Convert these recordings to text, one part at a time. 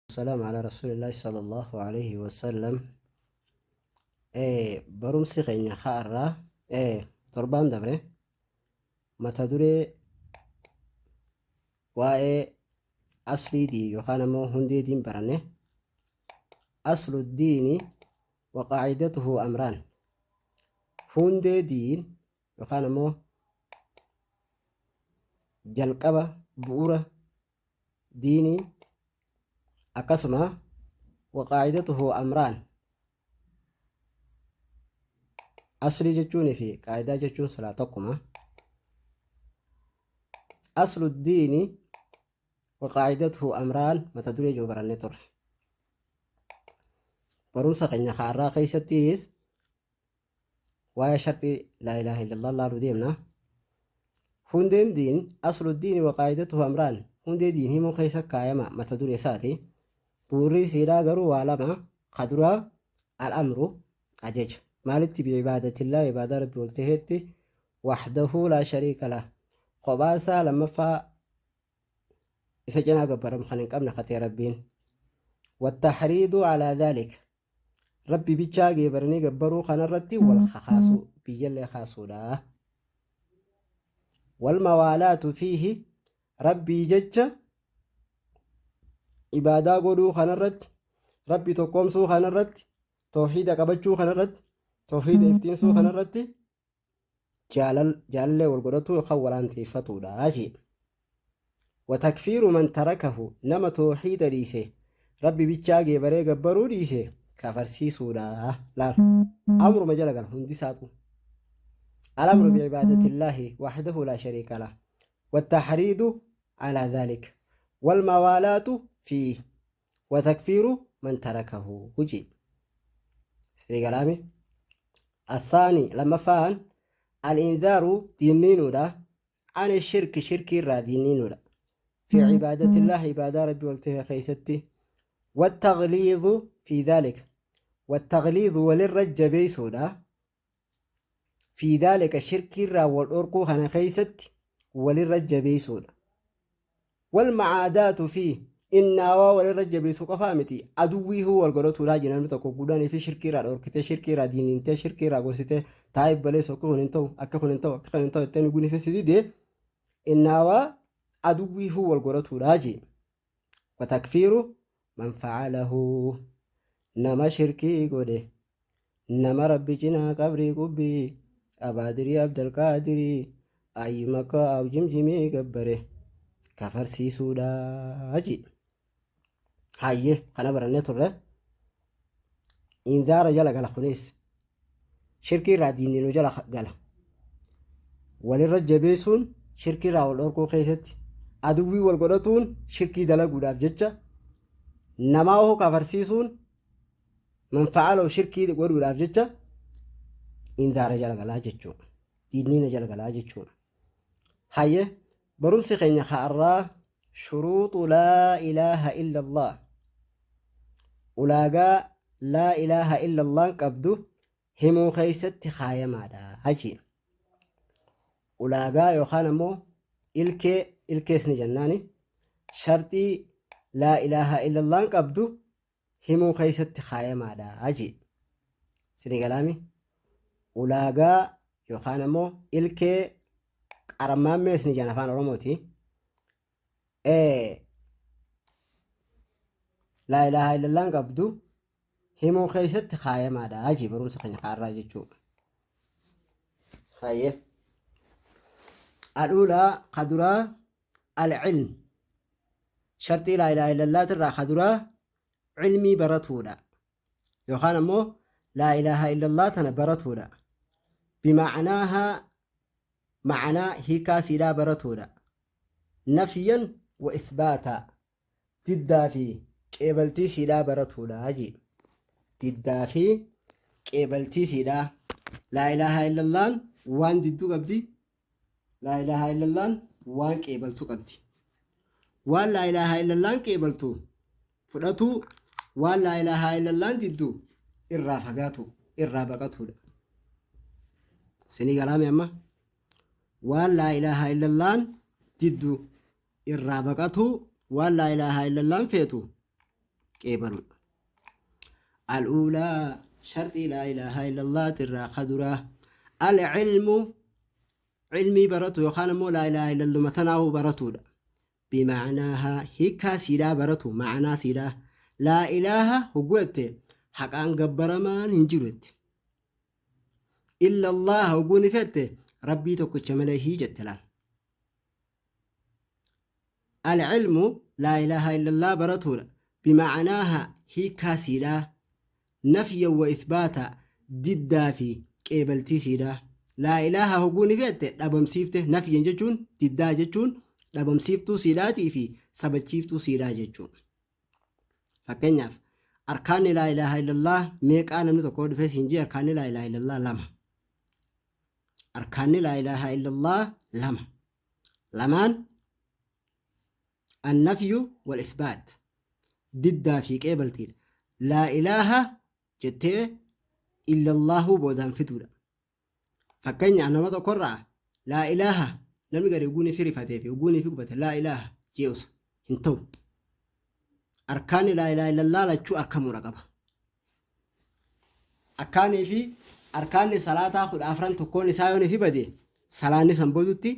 Wassalamu ala rasuulillahi sallallahu alayhi wasallam. Barumsi keenya har'aa torbaan dabre mata duree waa'ee aslii diin yookaan ammoo hundee diin baranne. Aslu diini wa qaacidatuhu amraan, hundee diin yookaan ammoo jalqaba bu'uura diinii, akkasuma waqaa'idatuhu amraan, aslii jechuunii fi qaa'idaa jechuun silaa tokkuma. Aslu diini waqaa'idatuhu amraan mata duree jiru barannee turre. Barumsa keenya har'aa keessattis waa'ee sharxii laa ilaaha illallah laaluu deemna. Hundeen diin, aslu diini wa qaa'idatuhu amraan, hundee diin himuu keessa kaayama mata duree isaati. Bu'uurri isiidhaa garuu waa lama. Ka duraa al-amru, ajaja. Maalitti? Bi'ibaadatillah, ibaadaa Rabbi ol taheetti, wahdahu laa shariika lah, kophaa isaa lammaffaa isa cinaa gabbaramu kan hin qabne katee Rabbiin. Wattahriidu alaa dhaalik, Rabbi bichaa geebaranii gabbaruu kanarratti wal kakaasuu, biyyallee kaasuudha. Wal mawaalaatu fiihi, Rabbii jecha ibaadaa godhuu kanarratti, Rabbi tokkoomsuu kanarratti, tawhiida qabachuu kanarratti, tawhiida iftiinsuu kanarratti jaalallee wal godhatu yookaan wal aanteeffatuudha jee. Watakfiiru man tarakahu, nama toohiida dhiise, Rabbi bichaa geebaree gabbaruu dhiise kafarsiisuudha. Laal, amruma jala gala hundi isaatu. Al-amru bi'ibaadatillahi wahdahu laa shariika lah wattahriidu alaa dhaalik walmawaalaatu fiih watakfiiru man tarakahu jee. Sirrii galaame. Athaani, lammaffaan, al-inzaaru, diinniinuudha, ani shirki, shirkii irraa diinniinuudha, fi cibaadatillah, ibaadaa Rabbi ol ta'e keessatti, wattagliidu fi dhaalika, wattagliidu, walirra jabeessuudha, fi dhaalika, shirkii irraa wal dhorkuu kana keessatti walirra jabeessuudha. Wal macaadaatu fi innaawaa walirra jabeessu qofaa miti, aduwwiihuu wal godhatuudhaa jira. Namni tokko gudanii fi shirkii irraa dhorkitee, shirkii irraa diinintee, shirkii irraa gorsitee, taa'ib baleessu, akka kun hin ta'u, akka kun hin ta'u, akka kun hin ta'u jettee guni fi si didee, innaawaa aduwwiihuu wal godhatuudhaa jee. Watakfiiru man facalahu, nama shirkii godhe, nama Rabbi cinaa qabrii qubbii abaadirii abdalqaadirii ayyi makka aw jimjimii gabbare kafarsiisuudha ji. Hayyee, kana barannee turre. Inzaara jala gala, kunis shirkii irraa diinniinuu jala gala. Walirra jabeessuun shirkii irraa wal dhorkuu keessatti, aduwwii wal godhatuun shirkii dalaguudhaaf jecha, namaa hoo kafarsiisuun man fa'alahu, shirkii godhuudhaaf jecha, inzaara jala galaa jechuudha. Diinniina jala galaa jechuudha. Hayyee, barumsi keenya har'aa shuruuxu laa ilaaha illallah, ulaagaa laa ilaaha illallah qabdu himuu keessatti kaayamaadha haji. Ulaagaa yookaan ammoo ilkee, ilkees ni jennaani, sharxii laa ilaaha illallah qabdu himuu keessatti kaayamaadha haji. Sini galaami, ulaagaa yookaan ammoo ilkee, qarammaammees ni jenna afaan Oromooti. Laa ilaaha illallaan qabdu himuu keessatti kaayamaadha haji, barumsa keenya kaarraa jechuudha. Hayyee. Al'uulaa, kaduraa, al-ilm, sharxii laa ilaaha illallaatirraa kaduraa ilmii baratuudha. Yookaan ammoo laa ilaaha illallah tana baratuudha. Bima'anaahaa, ma'anaa hiikaa siidhaa baratuudha. Nafyan wa isbaataa, diddaa fi qeebaltii siidhaa baratuudha jee. Diddaa fi qeebaltii siidhaa. Laa ilaaha illallaan waan didduu qabdi. Laa ilaaha illallaan waan qeebaltu qabdi. Waan laa ilaaha illallaan qeebaltu fudhatuu, waan laa ilaaha illallaan diddu irraa fagaatu, irraa baqatuudha. Sinii galaame amma? Waan laa ilaaha illallaan diddu irraa baqatuu, waan laa ilaaha illallaan feetu qeebaluudha. Al'uulaa sharxii laa ilaaha illallaahi irraa kaduraa al-ilmu ilmii baratu yookaan ammoo laa ilaaha illalluma tanaahuu baratuudha. Bimacnaahaa hiikaa siidhaa baratu ma'anaa siidhaa laa ilaaha hogguu jette haqaan gabbaramaan hin jiru jette. Illa Allah hogguu ni fette rabbii tokkicha malee hii jette laal. Al-ilmu laa ilaaha illallah baratuudha. Bimacnaaha hiikaa siidhaa nafya wa ithbaata diddaa fi qeebaltii siidhaa. Laa ilaaha hogguu ni fette dhabamsiifte nafyan jechuun diddaa jechuun dhabamsiiftuu siidhaatii fi sabachiiftuu siidhaa jechuudha. Fakkeenyaaf arkaanni laa ilaaha illallah meeqaa namni tokko dhufee siin jee arkaanni laa ilaaha illallah lama. Arkaanni laa ilaaha illallah lama. Lamaan annafyu wal isbaat diddaa fi qeebaltiidha. Laa ilaaha jettee illallaahu boodaan fiduudha. Fakkeenyaaf nama tokkorraa laa ilaaha namni gadi uguunii fi rifatee fi uguunii fi gubate laa ilaaha jee'usa hin ta'u. Arkaanni laa ilaaha illallah lachuu arkamuudha qaba. Akkaanii fi arkaanni salaataa 14 tokkoon isaa yoo ni bade salaanni san boodutti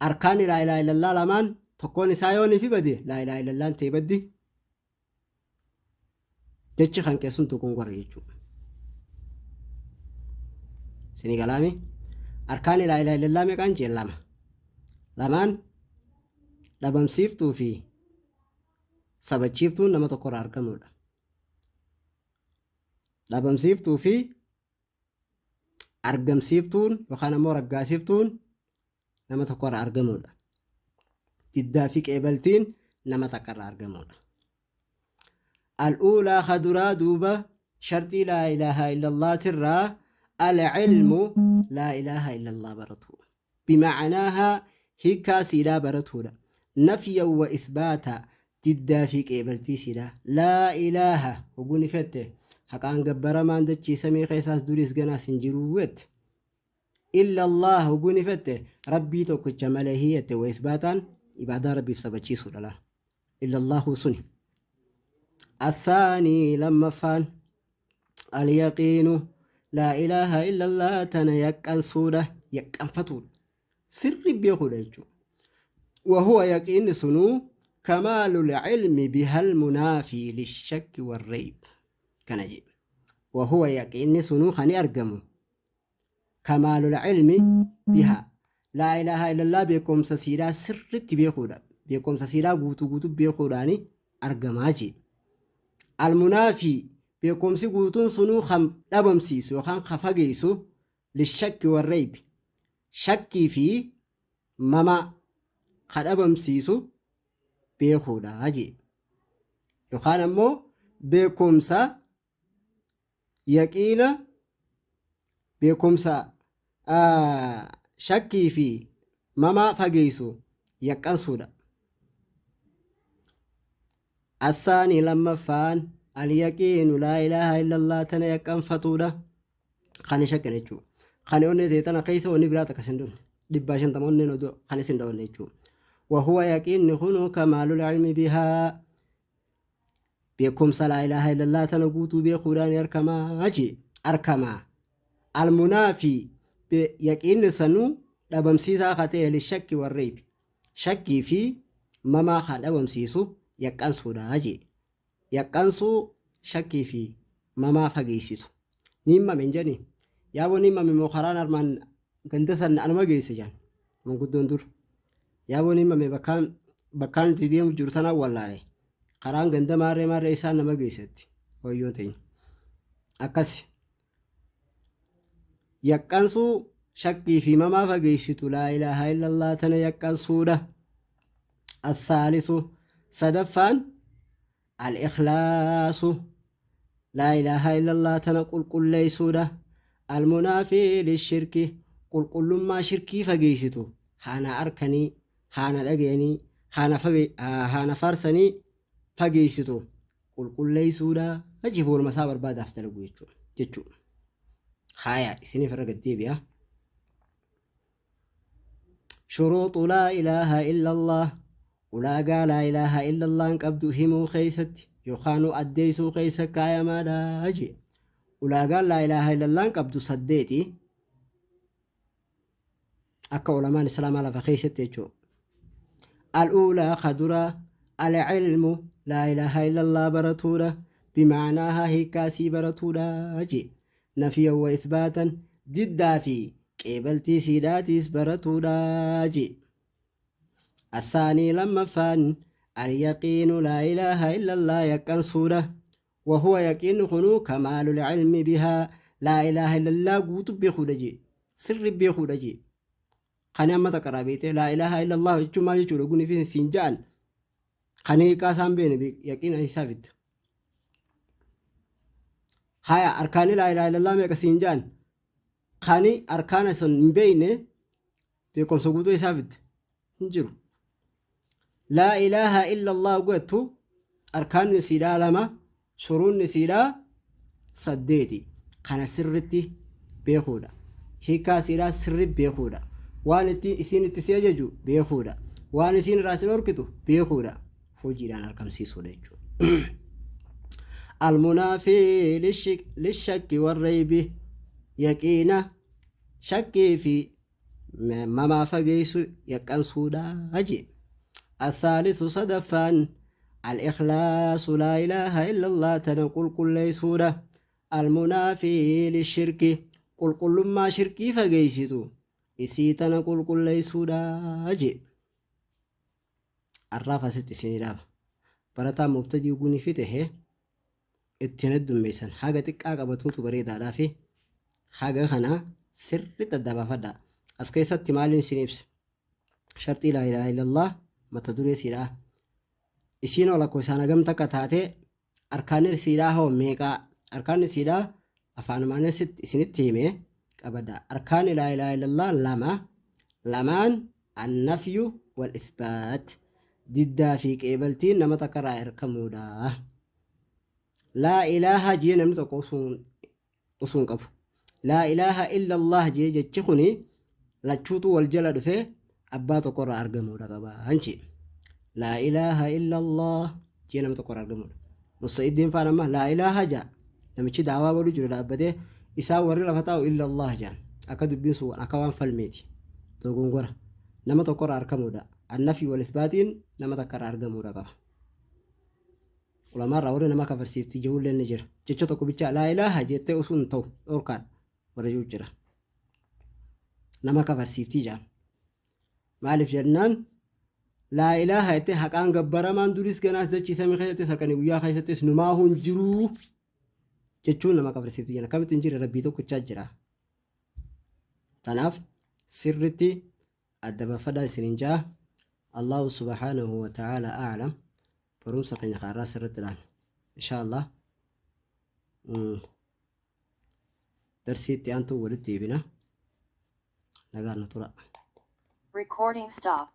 arkaanni laa ilaaha illallah lamaan tokkoon isaa yoo ni bade laa ilaaha illallaan ta'e baddi jechi kan keessum dogongora jechuudha. Isinii galaami arkaanni laa ilaaha illallah meeqaan jee lama. Lamaan dhabamsiiftuu fi sabachiiftuun nama tokkorraa argamuudha. Dhabamsiiftuu fi argamsiiftuun yookaan ammoo raggaasiftuun nama tokkorraa argamuudha. Diddaa fi qeebaltiin nama takkarraa argamuudha. Al'uulaa kaduraa duuba sharxii laa ilaaha illallaatirraa al-ilmu laa ilaaha illallah baratu. Bima'anaahaa hiikaa siidhaa baratuudha. Nafyan wa isbaata diddaa fi qeebaltii siidhaa. Laa ilaaha hogguu ni fette haqaan gabbaramaan dachii samii keessaas duriis ganaas hin jiruu jette. Illa Allah hogguu ni fette rabbii tokkicha malee jette wa isbaataan ibaadaa rabbiif sabachiisuudha laal. Illa Allahu suni. Athaanii lammaffaan alyaqiinu laa ilaaha illallah tana yaqqansuudha yaqqanfatuudha sirri beekuudha jechuudha. Wahuwa yaqiinni sunuu kamaalul ilmi bihal munaafii lishakki warreeyb kana jedhe. Wahuwa yaqiinni sunuu kan argamu kamaalul ilmi biha laa ilaaha illallah beekumsa siidhaa sirritti beekuudha beekumsa siidhaa guutuu guutuu beekuudhaani argamaa jee almunaafii beekumsi guutuun sunuu kan dhabamsiisu yookaan kan fageessu lishakki warreeybi shakkii fi mama ka dhabamsiisu beekuudha jee yookaan ammoo beekumsa yaqiina beekumsa shakkii fi mamaa fageessu yaqqansuudha. Athaanii lammaffaan alyaqiinu laa ilaaha illallah tana yaqqanfatuudha. Kan hin shakkine jechuudha. Kan onnee ta'e tana keessa wanni biraa takka isin dhufne. 150 onneen odoo kan isin dhawwanne jechuudha. Wahuwa yaqiinni kunu kamaalul ilmi bihaa beekumsa laa ilaaha illallah tana guutuu beekuudhaan arkamaa jee arkamaa almunaafi yaqiinni sanuu dhabamsiisaa ka ta'e lishakki warreebi shakkii fi mamaa kan dhabamsiisu yaqqansuudha jee yaqqansuu shakkii fi mamaa fageessitu niin mame hin jedhani yaaboo niin mame moo karaan armaan ganda san anuma geesse jaan manguddoon dur yaaboo niin mame bakkaan bakkaan itti deemu jiru tanaan wallaale karaan ganda maarree maarree isaan nama geessetti hoyyoon teenya akkasi yaqqansuu shakkii fi mamaa fageessitu laa ilaaha illallah tana yaqqansuudha assaalisu sadaffaan al-ikhlaasu laa ilaaha illallah tana qulqulleessuudha almunaafii lishirki qulqullummaa shirkii fageessitu haana arkanii haana dhageenii haana faarsanii fageessitu qulqulleessuudha achi fuuluma isaa barbaadaaf dalagu jechuudha. Haaya isiniif irra gad deebi'a. Shuruuxu laa ilaaha illallah. Ulaagaa laa ilaaha illallaahn qabdu himuu keeysatti yookaanuu addeeysuu keeysa kaayamaadha jee. Ulaagaan laa ilaaha illallaahn qabdu saddeeti akka ulamaan islaamaa lafa keeysatti jechuu. Al-uulaa ka duraa al-ilmu laa ilaaha illallah baratuudha bima'anaahaa hiikkaa isii baratuudha jee. Nafiyan wa ithbaatan diddaa fi qeebaltii isiidhaatiis baratuudha jee. Athaanii lammaffaan alyaqiinu laa ilaaha illallah yaqqansuudha. Wahuwa yaqiinni kunuu kamaalul ilmi bihaa laa ilaaha illallah guutu beekuudha jee. Sirri beekuudha jee. Kan amma takka beekte laa ilaaha illallah jechuun maal jechuudha guni fi siin ja'an kan hiikaa isaan beene yaqiina isaa fidda. Haya arkaanni laa ilaaha illallah meeqa siin ja'an kani arkaana san hin beekne beekumsa guutuu isaa fidde hin jiru. Laa ilaaha illallah godhattu arkaanni isiidhaa lama shuruunni isiidhaa saddeeti. Kana sirritti beekuudha. Hiikaa isiidhaa sirri beekuudha. Waan itti isiin itti si ajaju beekuudha. Waan isiin irraa si dhorkitu beekuudha. Hojiidhaan argamsiisuudha jechuudha. Almunaafii lishakki warreeybi yaqiina shakkii fi mamaa fageessu yaqqansuudha jee. Athaalithu sadaffaan al-ikhlaasu laa ilaaha illallah tana qulqulleessuudha. Almunaafii lishirki qulqullummaa shirkii fageessitu isii tana qulqulleessuudha jee. Arraaf asitti isinii dhaaba. Barataa mubtadii guni fi tahe ittiin heddummeessan haga xiqqaa qabatuutu bareedaadhaa fi haga kana sirriitti adda baafadhaa. As keessatti maaliin isin ibsa? Sharxii laa ilaaha illallah mata duree siidhaa. Isiin ol akkuma isaan hagam takka taatee arkaanni siidhaa hoo meeqaa? Arkaanni siidhaa afaanumaan isinitti hime qabadha. Arkaanni laa ilaaha illallah lama. Lamaan annafyu wal isbaat. Diddaa fi qeebaltiin nama takka irraa erkamuudha. Laa ilaaha jee namni tokko usuun qabu. Laa ilaaha illallah jee jechi kuni lachuutu wal jala dhufee abbaa tokko irraa argamuudha qaba. Hanchi. Laa ilaaha illallah jee nama tokko irraa argamuudha. Musa'iddin faan amma laa ilaaha jaa namichi daawaa godhu jiru dhaabbatee isaan warri lafa taa'u illallah jaan akka dubbiin sun akka waan falmeeti. Dogongora. Nama tokko irraa argamuudha. Annafi wal isbaatiin nama takka irraa argamuudha qaba. Ulamaa irraa warri nama kafarsiifti jehulleen ni jira. Jecha tokko bichaa laa ilaaha jettee osoo hin ta'u dhorkaadha warra jiru jira. Nama kafarsiiftii jaan. Maaliif jennaan laa ilaaha jettee haqaan gabbaramaan duris ganaas dachii samii keessattis halkanii guyyaa keessattis numaa hin jiruu jechuun nama kafarsiiftii jaan. Akkamitti hin jirre rabbii tokkichaa jira. Tanaaf sirritti adda baafadhaa isiniin ja'a. Allahu subhaanahu wa ta'ala a'lam. Barumsa keenya kaarraa sirritti dhaana. Insha Allah. Darsii itti aantu walitti deebina. Nagaan nu tura. Recording stop.